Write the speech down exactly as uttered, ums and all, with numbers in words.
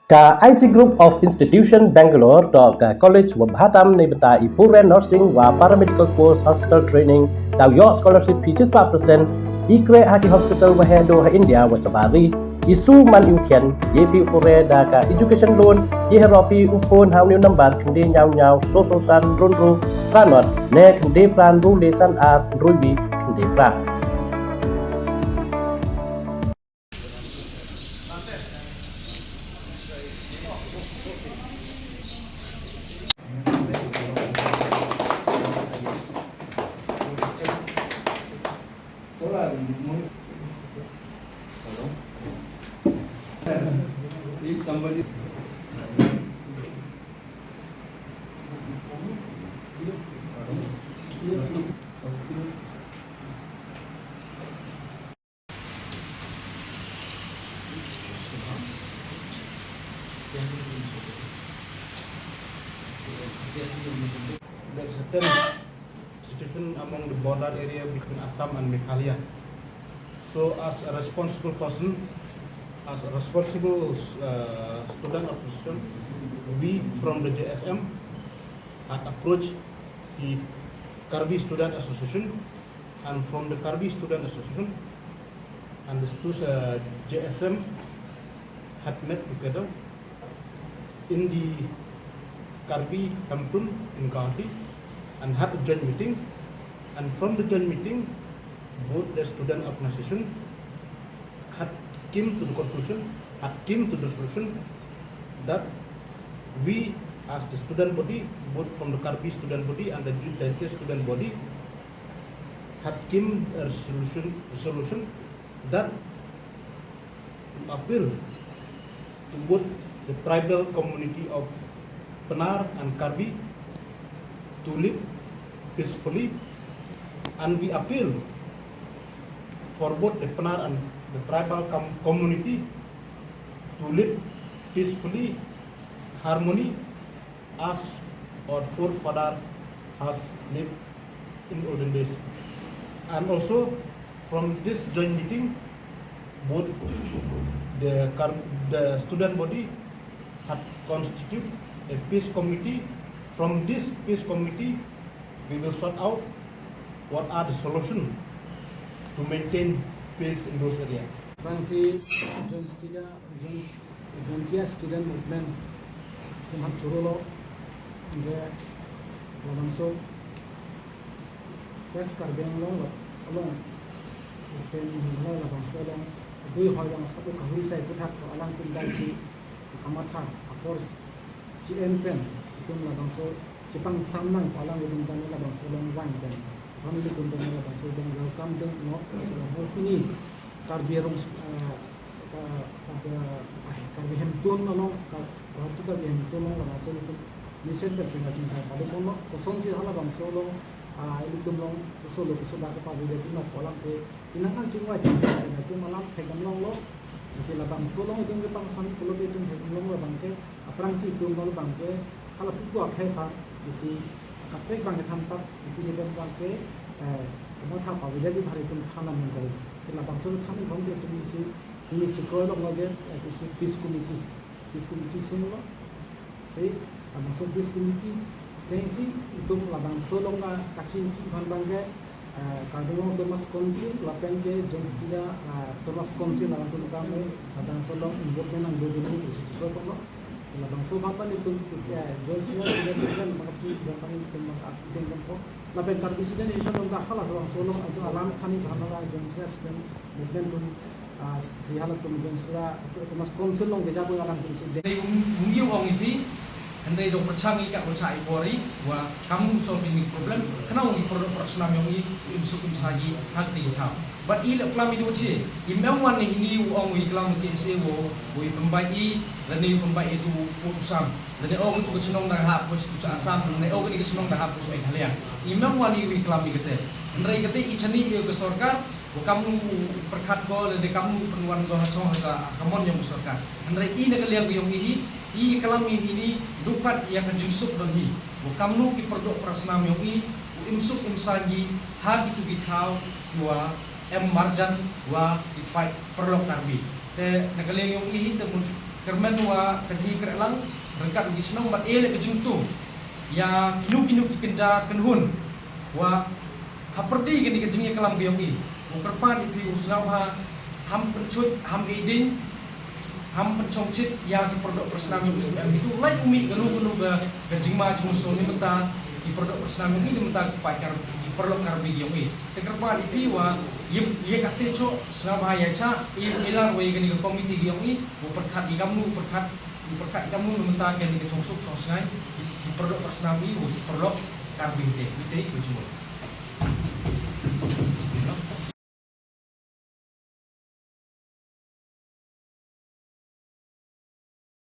Ka I C Group of Institution Bangalore, to ka college wa bhatam ne bynta i pure nursing wa paramedical course hospital training, daw yoh scholarship fee shispah percent, i kre ha ki hospital wa he do ha India wa shabar ri, i su man i u khian, ye phi u pure da ka education loan, ye he ro phi u phone ha u new number, khynde nyaw nyaw, so so san, run ru, phra not, ne khynde phra, ru le san ar, ru wi, khynde phra. If somebody There's a tense situation among the border area between Assam and Meghalaya. So, as a responsible person, as a responsible uh, student association, we from the J S M had approached the Karbi Student Association, and from the Karbi Student Association and the stu- uh, J S M had met together in the Karbi Hemtun in Guwahati and had a joint meeting. And from the joint meeting, both the student organization had came to the conclusion, had came to the solution that we as the student body, both from the Karbi student body and the Youth Jaiñtia student body, had came a resolution, resolution that appeal to both the tribal community of Pnar and Karbi to live peacefully, and we appeal for both the Pnar and the tribal com- community to live peacefully, harmony, as our forefather has lived in olden days. And also from this joint meeting, both the, the student body had constituted a peace committee. From this peace committee, we will sort out what are the solutions to maintain peace in those areas. Rangsi John Stida Jaiñtia Student Movement, kumhat churolo, je labangso West Karbi Anglong, along pen lo labangso along dui hoi bangso ka hui sai puthak ko alang tum dai si kamatha apor G M pen tum labangso Jepang samnang palang ujung dan la bangso long wang dan. Kami ni tum dan la bangso dan welcome dan no sila ho pini Karbi Rong Karbi Hemtun no ka Karbi Hemtun no la bangso tum misen dan sila jing sai palu kono kosong si hala bangso long ilu tum long solo keso ba ke palu dia jing no palang ke inang kan jing wa jing sai tum alam thegam long lo sila bangso long tum ke pang sami pulo tum thegam long la bangke Aprang si tum bang bang ke hala pu pu akhai pha isi kaprek bang ke tham tak isi ni bang bang ke eh mo tha pa wida ji bhari tum khana mun ko sila bangso tham bang ke tum isi ini chikoi lo mo je isi peace committee peace committee sing lo si bangso peace committee sing si tum la bangso lo nga kaching ki bang bang ke Karbi Anglong Autonomous Council lapen ke jong jila Autonomous Council la tum kam la bangso long involvement ang do dinu isi chikoi ko lo. Labangso bang pan itum joint senior student movement bang ki bang pan itum bang ap itum bang ko. Lapen Karbi Student Union bang ka hala labangso long itum alam thani bang hala joint senior student movement tum si hala tum joint senior Autonomous Council long keja bang alam tum si de. Dei um um yu ong ipi. Hynrei dong pyrchang i ka pyrchang i bori wa kamu solving problem. Kena u i produk produk senam yong i im suk im sagi hak di thaw. Bad i leh klam i dua chi, i mem wan ni hini u ong u i klam ke se wo, u i pembai i, lane u pembai i tu u u sam. Lane ong tu ke chnong da hap ko tu cha Assam, lane ong ni ke chnong da hap ko Meghalaya. I mem wan ni u i klam i kete. Hynrei kete i chani i ke sorkar, u kam nu perkhat ko, lane kam nu penwan ko ha chong ha ka kamon yong sorkar. Hynrei i na ka liang yong i, i klam i hini, dukat ia ka jingsuk dong hi. U kam nu ki perdok prasnam yong i, u im suk im sagi, ha ki tu ki thaw, ki wa em marjan wa ki paip perlok Karbi. Te na ka liang yong i hi te mun kyrmen wa ka jingïakren lang ryngkat ki shnong bad e leh ka jingtu ïa kino kino ki kynja kynhun wa ha pyrdi kane ka jingïaklam ka ïong i. U kyrpad ïa phi u sngewbha ham pynchut, ham eding, ham pynchong chit ïa ki pyrdoh pyrsnam ïong i. Em, itu lait u mih kano kano ka, ka jingma jingmynsong ni mynta ki pyrdoh pyrsnam ïong i, ni mynta ki paid Kar-, ki paralok Karbi ïong i. Te kyrpad ïa phi wa ïa, ïa kate choh sngewbha ïa cha i, i lar wei kane ka komiti ïong i u pyrkhat i kamnu, u pyrkhat, u pyrkhat i kamnu ni mynta kane ka chongsuk chongsngai ki, ki pyrdoh pyrsnam i, u ki paralok Karbi te, ite, ite, ite.